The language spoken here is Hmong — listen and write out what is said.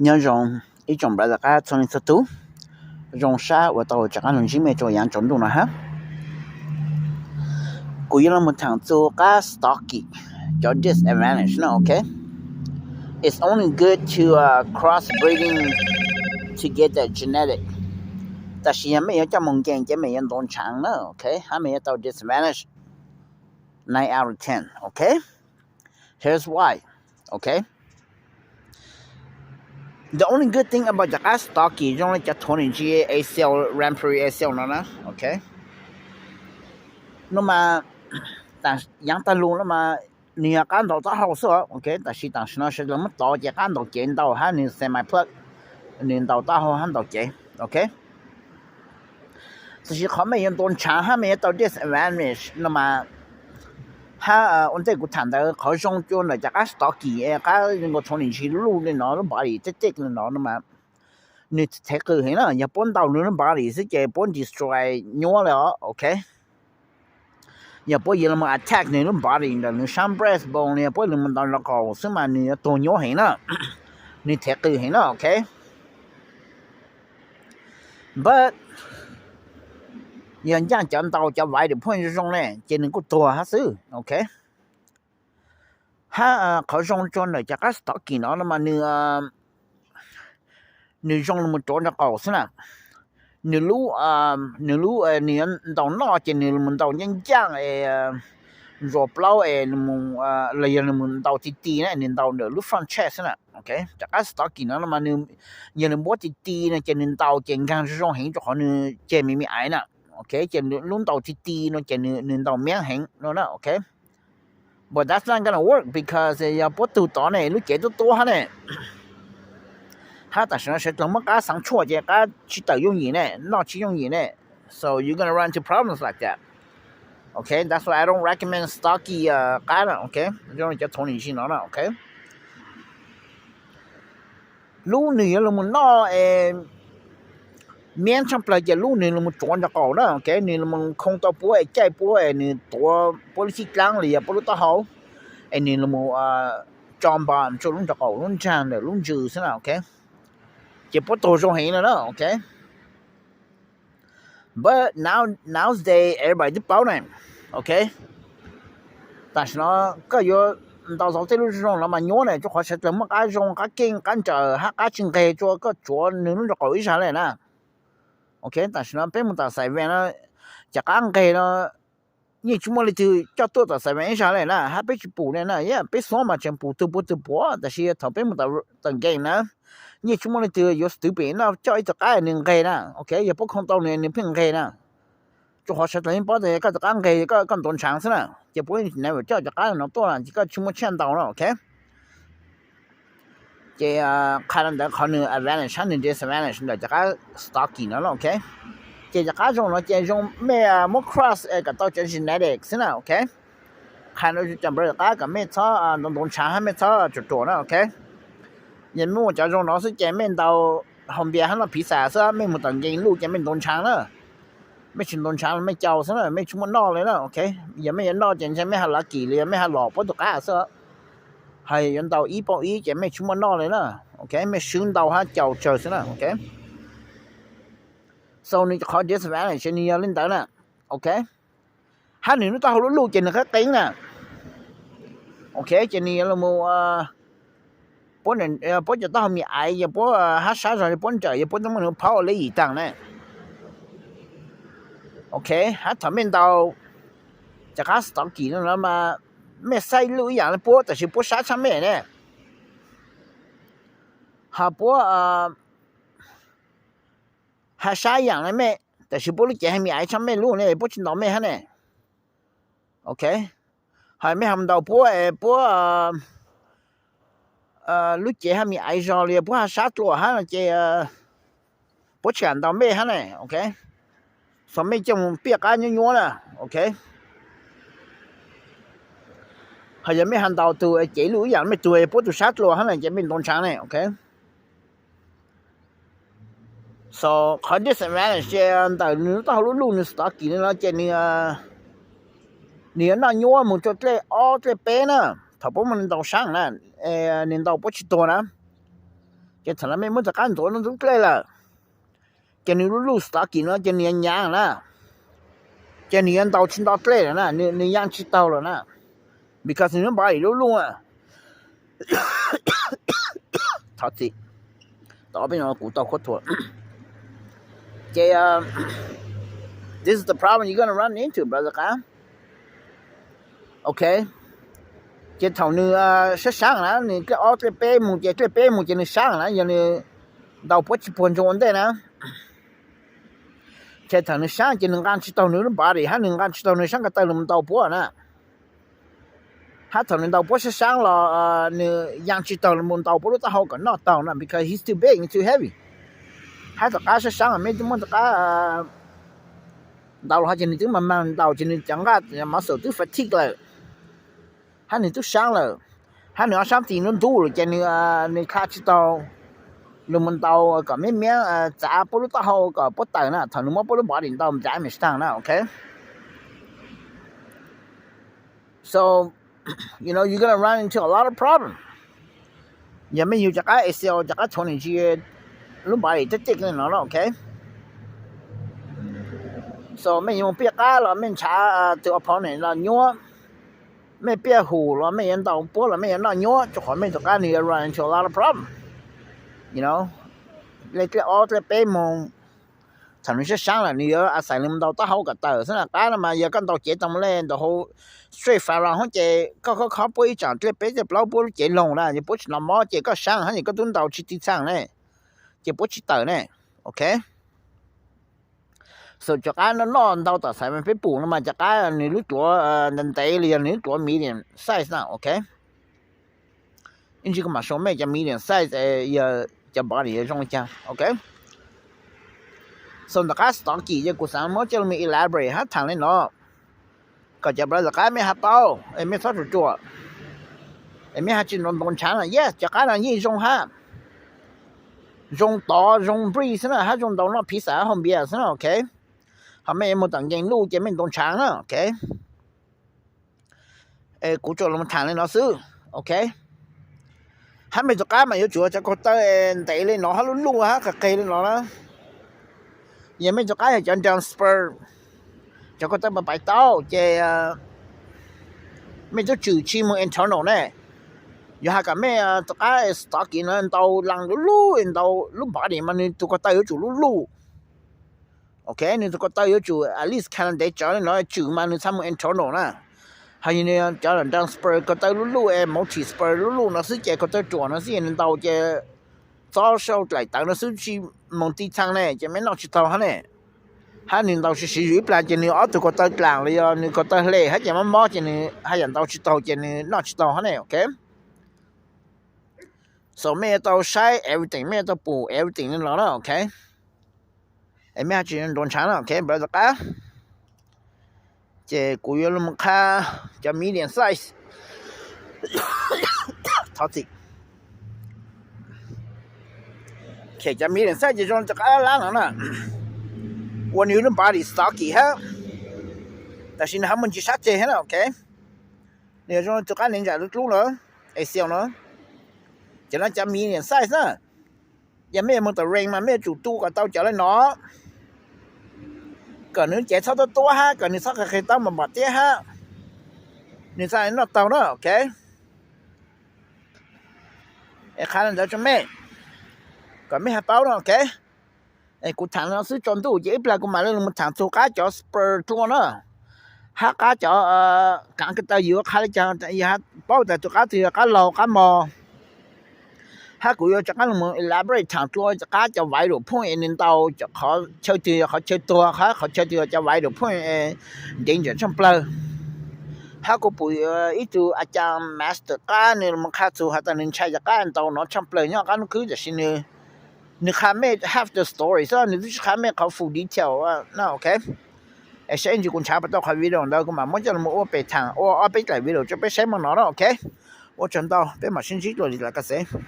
Nyob zoo ib tsoom brother qab txhua leej txhua tus, zoo sab uas tau rov qab los ntsib mej rau yav tsaus ntuj no hab. Kuv yuav los mus tham txug qab stocky, cov disadvantage no, ok. It's only good to uh, cross breeding to get that genetic. Tab sis yog mej yuav coj mus nkees ces mej yuav ntaus ntshaav na, ok, hab mej yuav tau disadvantage nine out of ten, ok. Here's why, ok. The only good thing about cov qab stocky zoo le cov twenty G Asil, Rampur Asil no na, ok. No mas, yaav tag lug no mas, nwg yog qab ntaus taub hau xwb, ok. Tab sis tam sim no sawv dlawg muab tov ces qab ntaus cev ntau hab nwg semi plug, nwg ntaus taub hau hab ntaus cev, ok. Tab sis qhov mej yuav ntaus ntshaav hab mej yuav tau disadvantage no mas, hab ua ntej kuv tham ntawd, qhov zoo rua ntawm cov qab stocky, qab zoo nkaus twenty G luj luj le no, lub body tej tej le no no mas, nwg thev qw heev na. Yog puab ntaus nwg lub body xwb ces puab destroy nyuab le os, ok. Yog puab yuav los attack nwg lub body ntawm nwg sab breastbone, yog puab yuav los ntaus nraub qaum xwb mas nwg yuav tuag nyuab heev na, nwg thev qw heev na, ok. But yog ncaaj cov ntaus cov vaiv dim phuaj zoo zoo ne ces nwg kuj tuag hab xwb, ok. Hab qhov zoo rua ntawm cov qab stocky no no mas nwg, nwg zoo los ruav nraub qaum xwb na. Nwg lub, nwg lub, nwg yuav ntaus noj ces nwg los ntaus ncaaj ncaaj es, nruas plaub es, los yog nws mus ntaus ti ti na, nwg ntaus ntawm lub front chest xwb na, ok. Cov qab stocky no no mas, yog nws npuab ti ti no ces nws ntaus ces nkaag zoo zoo heev rua qhov nws ceg me me aiv na, ok. Ces lub ntaus ti ti no ces nws ntaus miab heev no na, ok. But that's not gonna work because yog puab tug tod ne lub cev tuab tuab hab ne, hab tam sim no sawv dlawg muab qab xaav tshuaj ces qab tsis tawm yooj yim ne, noj tsis yooj yim ne. So you're gonna run into problems like that. Ok, that's why I don't recommend stocky qab na, ok. Zoo cov twenty G no na, ok. Lub nwg yuav los noj es miab tshaj plawg ces lub nwg los ruav nraub qaum na, ok. Nwg los khoo tau puab es caij puab es nwg tuav puab lub xib dlaab los yog puab lub taub hau es nwg los tso npa tsua lub nraub qaum lub nraag ntawm lub ntsws xwb na, ok. Ces puab tuag zoo heev no na, ok. But now, nowadays everybody twb paub na, ok. Tam sim no koj yuav ntaus tau tej lub zoo no mas nyuab na, rua qhov sawv dlawg muaj qab zoo, qab keej, qab nrawm hab qab tsis nqeg rua koj tsuav nwg lub nraub qaum ib zag le na. Ok, tam sim no peb mus tom xais vees no, cov qab nqeg no yeej tsis muaj leej twg coj tuaj tom xais vees ib zag le na, hab peb tsis pum le na, peb xuab mas tseem pum tug puag tug puav, tab sis thaum peb mus tom game na, yeej tsis muaj leej twg yuav stupid noj coj ib tug qab nwg nqeg na, ok, yog puab khoo tau nwg, nwg pheej nqeg na. Rua qhov sawv dlawg yeej paub tas koj tug qab nqeg, koj ntaus ntshaav xwb na, ces puab never coj cov qab no tuaj na, ces koj tsis muaj tshaj ntaus na, ok. Ces qha le ntawd qhov nwg advantage hab nwg disadvantage ntawm cov qab stocky no, ok. Ces cov qab zoo no ces zoo mej muab cross es kom tau cov genetic xwb na, ok. Qha rua cov brother qab kom mej txhob ntaus ntaus ntshaav hab mej txhob ruam ruam na, ok. Yog mej muaj cov zoo no xwb ces mej ntaus haus npias hab noj pizza xwb, mej mus tom game luj ces mej ntaus ntshaav na. Mej tsis ntaus ntshaav los mej cau xwb na, mej tsis muaj noj le na, ok. Yog mej yuav noj ces ntshe mej ha lucky los yog mej ha los puab tug qab xwb. Hos yuav ntaus ib pauj ib ces mej tsis muaj noj le na, ok, mej swb ntau hab cau tsawg xwb na, ok. So nws qhov disadvantage nws yog le ntawd na, ok. Hab nws lub taub hau luj luj ces nws qeeb qeeb na, ok, ces nws yuav los puab cov taub hau me aiv, yog puab hab sab zog, yog puab nrawm, yog puab tub muaj nws phauj le yim taag na. Ok, hab thaum mej ntaus cov qab stocky no mas mej saib luj ib yaam le puab, tab sis puab sab tshaj mej ne. Hos puab hab sab yaam le mej, tab sis puab lub cev hab me aiv tshaj mej lub ne, puab tsis ntaus mej hab ne. Ok, hos mej ha ntaus puab es puab lub cev hab me aiv zog los yog puab hab sab dlua hab no ces puab tsis kam ntaus mej hab ne, ok. Xov mej coj mus piaj qab nyuab nyuab na, ok. Hos yog mej ha ntaus tug cev luj ib yaam mej tug puab tug sab dlua hab na ces mej ntaus ntshaav ne, ok. So qhov disadvantage ntawm nws lub taub hau luj luj nws stocky no ces nws yuav noj nyuab mus rua dlej ob dlej peb na. Thaum puab muaj ntaus sab na, nws ntaus puab tsis tuag na. Ces thaum no mej muab rov qab ntxuav ntxuav dlej lawm, ces nws lub luj stocky no ces nws yuav nyaav na, ces nws yuav ntaus tsis nto dlej lawm na, nws yaa tsis taug lawm na, because nws lub body lub luj. Thov txim, kuv tau khuab thuas. Ces this is the problem you're gonna run into, brother qab. Ok, ces thaum nws sab saab na, nws dlej ob dlej peb mus ces dlej peb mus ces nws saab na, yog nws ntaus puab tsis puag ntsoog ua ntej na, ces thaum nws saab ces nws nqaa tsis taug nws lub body hab nws nqaa tsis taug nws saab ko taw los ntaus puab na. Hab thaum nws ntaus puab saab saab los nws yaa tsis taug los ntaus puab lub taub hau kom noj taug na, because he's too big and too heavy. Hab tom qab saab saab mej muab rov qab ntaus los ho ces nws twb mag mag ntaus ces nws cov nqaj muscle twb fatigue lawm, hab nws twb saab lawm, hab nws ob saab tis ntub ntub lawm ces nws dlha tsis taug los mus ntaus kom miab miab txav puab lub taub hau kom puab tawm na, thaum nws muab puab lub body ntaus txav mej saab taag na, ok. So you know you're gonna run into a lot of problem. Yog mej yug cov qab A C L, cov qab txhuv nim tsis lub body thiab tej li no, ok. So mej yuav mus piaj qab los mej ntshav tus opponent los nyuab, mej piaj hum los mej yuav ntaus puab los mej yuav noj nyuab, rua qhov mej tus qab nws yuav run into a lot of problem. You know, le dlej ob dlej peb moog, thaum nws saab saab lawm nws yuav a xais nws ntaus taub hau kom tawm xwb na. Qab no mas yog koj ntaus cev tau mus le ntaus hauv straight five round hab ces koj khob khob puab ib tsaam dlej peb dlej plaub puab lub cev loog na, yog puab tsis nov mob ces koj saab hab ces koj tub ntaus tsis tiv txhaaj ne, ces puab tsis tawm ne, ok. So cov qab noj noj ntau tom xaiv mas peb pum no mas cov qab nws lub duav ntev ntev li yog nws lub duav medium size na, ok. Ib ntsis kuv mam show mej cov medium size yog cov body zoo li cas, ok. So tom qab stocky ces kuv xaav muab coj los elaborate hab thaam le no kom cov brother qab mej hab paub es mej txhob ruam ruam, es mej hab tsis ntaus ntoo ntshav na. Yes, cov qab no yeej zoo hab, zoo tod zoo breeze xwb na, hab zoo ntaus noj pizza hab hau npias xwb na, ok. Ho mej moog tom nkees luj ces mej ntaus ntshav na, ok. Kuv tsuas los thaam le no xwb, ok. Hab mej tus qab mas yuav tsum cov kaug taw ntev le no hab lub luj hab qis qis le no na. Yog mej tus qab yog cov down spur, cov kaug taw pais pais tau ces mej tub tswm tsis moog internal ne. Yog has kom mej tus qab stocky no ntaus lees lub luj, ntaus lub body mas nws tus kaug taw yuav tsum lub luj. Ok, nws tus kaug taw yuav tsum at least khav ntev tsawv le no tswm mas nws txhaj moog internal na. Ho yog nws cov down spur kaug taw lub luj es multi spur lub luj no xwb ces kaug taw ruam no xwb es nws ntaus ces txob sau dlaim tawv no xwb tsis moog tiv txhaaj ne ces mej noj tsis taug hab ne. Hab nws ntaus siv siv zug ib plag ces nws ob tug kaug taw dlaam los yog nws kaug taw hle hab ces mob mob ces nws haj yam ntaus tsis taug ces nws noj tsis taug hab ne, ok. So mej yuav tau saib everything, mej yuav tau pum everything le no na, ok. Es mej hab tsis ntaus ntshav na, ok, brother qab. Ces kuv yuav los qha cov medium size. Thov txim. Cov medium size ces zoo rov qab lab lab no na, ua nws lub body stocky hab, tab sis nws hab muaj ntsis sab ceg hab na, ok. Nws zoo rov qab nev ntsa lub dlub na, A C L no. Ces no cov medium size na, yog mej moog tom range mas mej yuav tsum tu kom tau cov le no, kom nws cev txhob tuab tuab hab kom nws txhob qis qis taub mos npom tiab hab, nws txhaj noj taug na, ok. Es qha le ntawd rua mej kom mej hab paub na, ok. Es kuv thaam no xwb tsaus ntuj ces ib plag kuv mam le los thaam txug qab cov spur dlua na, hab qab cov kaav ko taw yuav qha le caag, yog paub tas tus qab twg yog qab laug qab mog. Hab kuv yuav rov qab los elaborate thaam dlua qab cov vital point es nws ntaus qhov chaw twg yog qhov chaw tuag, qhov chaw twg yog cov vital point es danger tshaaj plawg. Hab kuv pum ib tug a caag master qab nws los qha txug has tas nws ntshai cov qab ntaus no tshaaj plawg nyob qab nub khwb, tab sis nws, nws qha mej half the story xwb, nws twb tsis qha mej qhov full detail na, ok. Es saib ib ntsis kuv nrhav puas tau qhov video ntawd kuv mam muab coj los ua pem thaam, ua ob peb daim video rua peb saib mog no na, ok. Ua tsaug ntau, peb mam sib ntsib dlua lwm daim ka xev.